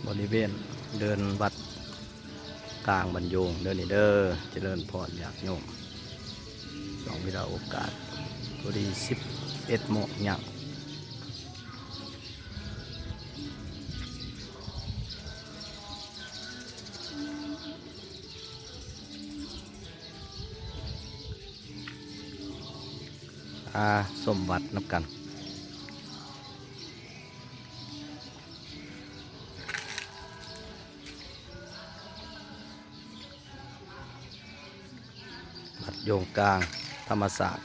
ບໍລິເວນເດີ່ນວັດກາງບ້ານໂຢງເດີນີ້ເດີ. ຈະເລີນພອນຍາດໂຍມ ຊ່ວງເວລາໂອກາດ ພໍດີສິບເອັດໂມງຍັງ ອ່າ ຊົມວັດນຳກັນ. ວັດໂຢງກາງທຳມະຊາດ